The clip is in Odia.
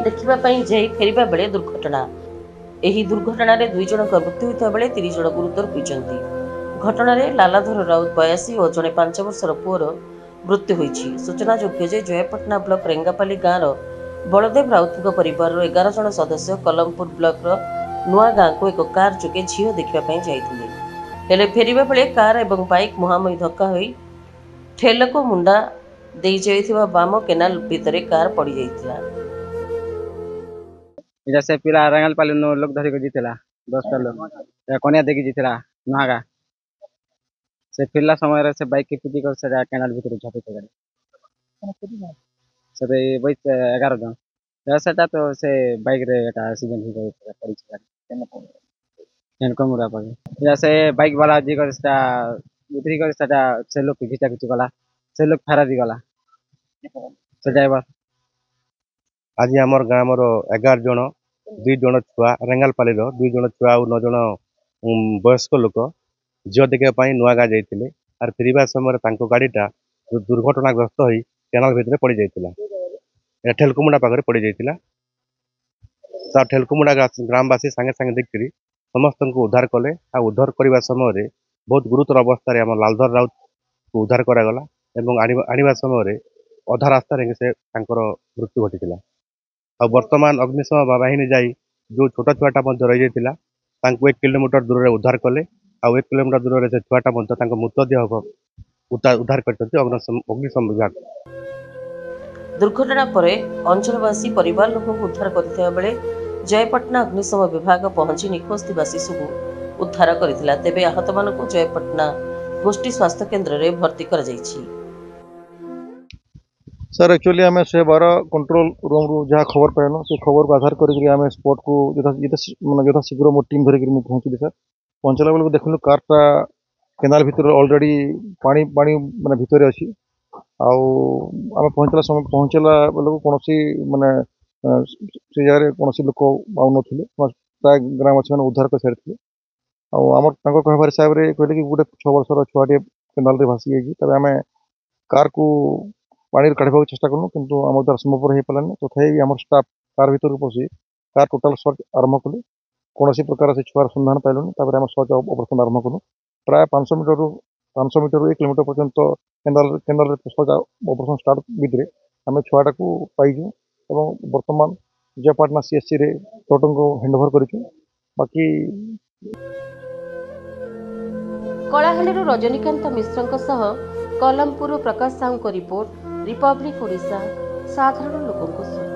ଦେଖିବା ପାଇଁ ଯାଇ ଫେରିବା ବେଳେ ଦୁର୍ଘଟଣା। ଏହି ଦୁର୍ଘଟଣାରେ 2 ଜଣଙ୍କ ମୃତ୍ୟୁ ହୋଇଥିବା ବେଳେ 30 ଜଣ ଗୁରୁତର ହୋଇଛନ୍ତି। ଘଟଣାରେ ଲାଲାଧର ରାଉତ 82 ଓ ଜଣେ 5 ବର୍ଷର ପୁଅର ମୃତ୍ୟୁ ହୋଇଛି। ସୂଚନାଯୋଗ୍ୟ ଯେ ଜୟପାଟଣା ବ୍ଲକ ରେଙ୍ଗାପାଲି ଗାଁର ବଳଦେବ ରାଉତଙ୍କ ପରିବାରର 11 ଜଣ ସଦସ୍ୟ କଲମପୁର ବ୍ଲକର ନୂଆ ଗାଁକୁ ଏକ କାର୍ ଯୋଗେ ଝିଅ ଦେଖିବା ପାଇଁ ଯାଇଥିଲେ। ହେଲେ ଫେରିବା ବେଳେ କାର୍ ଏବଂ ବାଇକ୍ ମୁହାଁମୁହିଁ ଧକ୍କା ହୋଇ ଠେଲକ ମୁଣ୍ଡା ଦେଇଯାଇଥିବା ବାମ କେନାଲ ଭିତରେ କାର୍ ପଡ଼ିଯାଇଥିଲା। ଏଇଟା ସେ ପିଲା ରେଙ୍ଗାଲପାଲି ଲୋକ ଧରିକି ଯାଇଥିଲା, 10ଟା ଲୋକ କନ୍ୟା ଦେଇକି ଯାଇଥିଲା ନୂଆଗାଁ। ସେ ଫେରିଲା ସମୟରେ ସେ ବାଇକ୍ ପିଟି କରି ସେଟା କେନାଲ ଭିତରେ ଝାପି ଗାଡ଼ି। ସେଠି 11 ଜଣ। ସେଟା ତ ସେ ବାଇକ୍ରେ ଏଟା ଆକ୍ସିଡେଣ୍ଟ ହେଇକି ପଡ଼ିଛି ଗାଡ଼ି ମୁଡ଼ା ପାଖେ। ସେ ବାଇକ୍ ବାଲା ଯିଏ କରି ସେଟା ଉତରି କରି ସେଟା ସେ ଲୋକ ଘିଚା ଘିଚି କଲା, ସେ ଲୋକ ଫେରାରି ଗଲା ସେ ଡ୍ରାଇଭର। ଆଜି ଆମର ଗ୍ରାମର 11 ଜଣ, 2 ଜଣ ଛୁଆ, ରେଙ୍ଗାଲପାଲିର 2 ଜଣ ଛୁଆ ଆଉ 9 ଜଣ ବୟସ୍କ ଲୋକ ଝିଅ ଦେଖିବା ପାଇଁ ନୂଆ ଗାଁ ଯାଇଥିଲେ। ଆର୍ ଫେରିବା ସମୟରେ ତାଙ୍କ ଗାଡ଼ିଟା ଦୁର୍ଘଟଣାଗ୍ରସ୍ତ ହୋଇ କେନାଲ ଭିତରେ ପଡ଼ିଯାଇଥିଲା। ଏଟା ଠେଲକୁମୁଣ୍ଡା ପାଖରେ ପଡ଼ିଯାଇଥିଲା। ତା ଠେଲକୁମୁଣ୍ଡା ଗ୍ରାମବାସୀ ସାଙ୍ଗେ ସାଙ୍ଗେ ଦେଖିକରି ସମସ୍ତଙ୍କୁ ଉଦ୍ଧାର କଲେ। ଆଉ ଉଦ୍ଧାର କରିବା ସମୟରେ ବହୁତ ଗୁରୁତର ଅବସ୍ଥାରେ ଆମ ଲାଲଧର ରାଉତକୁ ଉଦ୍ଧାର କରାଗଲା ଏବଂ ଆଣିବା ସମୟରେ ଅଧା ରାସ୍ତାରେ ସେ ତାଙ୍କର ମୃତ୍ୟୁ ଘଟିଥିଲା। ଆଉ ବର୍ତ୍ତମାନ ଅଗ୍ନିଶମ ବାହିନୀ ଯାଇ ଯେଉଁ ଛୋଟ ଛୁଆଟା ମଧ୍ୟ ରହିଯାଇଥିଲା ତାଙ୍କୁ 1 କିଲୋମିଟର ଦୂରରେ ଉଦ୍ଧାର କଲେ। ଆଉ 1 କିଲୋମିଟର ଦୂରରେ ସେ ଛୁଆଟା ମଧ୍ୟ ତାଙ୍କ ମୃତଦେହ ଉଦ୍ଧାର କରିଛନ୍ତି ଅଗ୍ନିଶମ ବିଭାଗ। ଦୁର୍ଘଟଣା ପରେ ଅଞ୍ଚଳବାସୀ ପରିବାର ଲୋକଙ୍କୁ ଉଦ୍ଧାର କରିଥିବା ବେଳେ ଜୟପାଟଣା ଅଗ୍ନିଶମ ବିଭାଗ ପହଞ୍ଚି ନିଖୋଜ ଥିବା ଶିଶୁକୁ ଉଦ୍ଧାର କରିଥିଲା। ତେବେ ଆହତମାନଙ୍କୁ ଜୟପାଟଣା ଗୋଷ୍ଠୀ ସ୍ୱାସ୍ଥ୍ୟ କେନ୍ଦ୍ରରେ ଭର୍ତ୍ତି କରାଯାଇଛି। ସାର୍, ଆକ୍ଚୁଆଲି ଆମେ 112 କଣ୍ଟ୍ରୋଲ ରୁମ୍ରୁ ଯାହା ଖବର ପାଇନୁ, ସେ ଖବରକୁ ଆଧାର କରିକି ଆମେ ସ୍ପଟ୍କୁ ମାନେ ଯଥାଶୀଘ୍ର ମୋ ଟିମ୍ ଧରିକିରି ମୁଁ ପହଞ୍ଚିଲି ସାର୍। ପହଞ୍ଚିଲା ବେଳକୁ ଦେଖିଲୁ କାର୍ଟା କେନାଲ ଭିତରେ ଅଲରେଡ଼ି ପାଣି ପାଣି ମାନେ ଭିତରେ ଅଛି। ଆଉ ଆମେ ପହଞ୍ଚିଲା ସମୟ ପହଞ୍ଚିଲା ବେଳକୁ କୌଣସି ମାନେ ସେ ଜାଗାରେ କୌଣସି ଲୋକ ଆଉ ନଥିଲେ। ପ୍ରାୟ ଗ୍ରାମବାସୀମାନେ ଉଦ୍ଧାର କରିସାରିଥିଲେ। ଆଉ ଆମର ତାଙ୍କ କହିବାର ହିସାବରେ କହିଲେ କି ଗୋଟେ 6 ବର୍ଷର ଛୁଆଟିଏ କେନାଲରେ ଭାସି ଯାଇଛି। ତାପରେ ଆମେ କାର୍କୁ ପାଣିରୁ କାଢ଼ିବାକୁ ଚେଷ୍ଟା କଲୁ, କିନ୍ତୁ ଆମ ଦ୍ୱାରା ସମ୍ଭବପର ହେଇପାରିଲାନି। ତଥାପି ଆମର ଷ୍ଟାଫ୍ କାର୍ ଭିତରକୁ ପଶି କାର୍ ଟୋଟାଲ୍ ସର୍ଚ୍ଚ ଆରମ୍ଭ କଲୁ। କୌଣସି ପ୍ରକାର ସେ ଛୁଆର ସନ୍ଧାନ ପାଇଲୁନି। ତାପରେ ଆମେ ସର୍ଚ୍ଚ ଅପରେସନ୍ ଆରମ୍ଭ କଲୁ। ପ୍ରାୟ 500 ମିଟରରୁ 500 ମିଟରରୁ 1 କିଲୋମିଟର ପର୍ଯ୍ୟନ୍ତ କେନାଲରେ ସର୍ଚ୍ଚ ଅପରେସନ୍ ଷ୍ଟାର୍ଟ ଭିତରେ ଆମେ ଛୁଆଟାକୁ ପାଇଛୁ ଏବଂ ବର୍ତ୍ତମାନ ଜୟପାଟଣା ସିଏଚସିରେ ଡକ୍ଟରଙ୍କୁ ହ୍ୟାଣ୍ଡଓଭର କରିଛୁ। ବାକି କଳାହାଣ୍ଡିରୁ ରଜନୀକାନ୍ତ ମିଶ୍ରଙ୍କ ସହ କଲମପୁରରୁ ପ୍ରକାଶ ସାହୁଙ୍କ ରିପୋର୍ଟ, ରିପବ୍ଲିକ ଓଡ଼ିଶା, ସାଧାରଣ ଲୋକଙ୍କ ସ୍ୱର।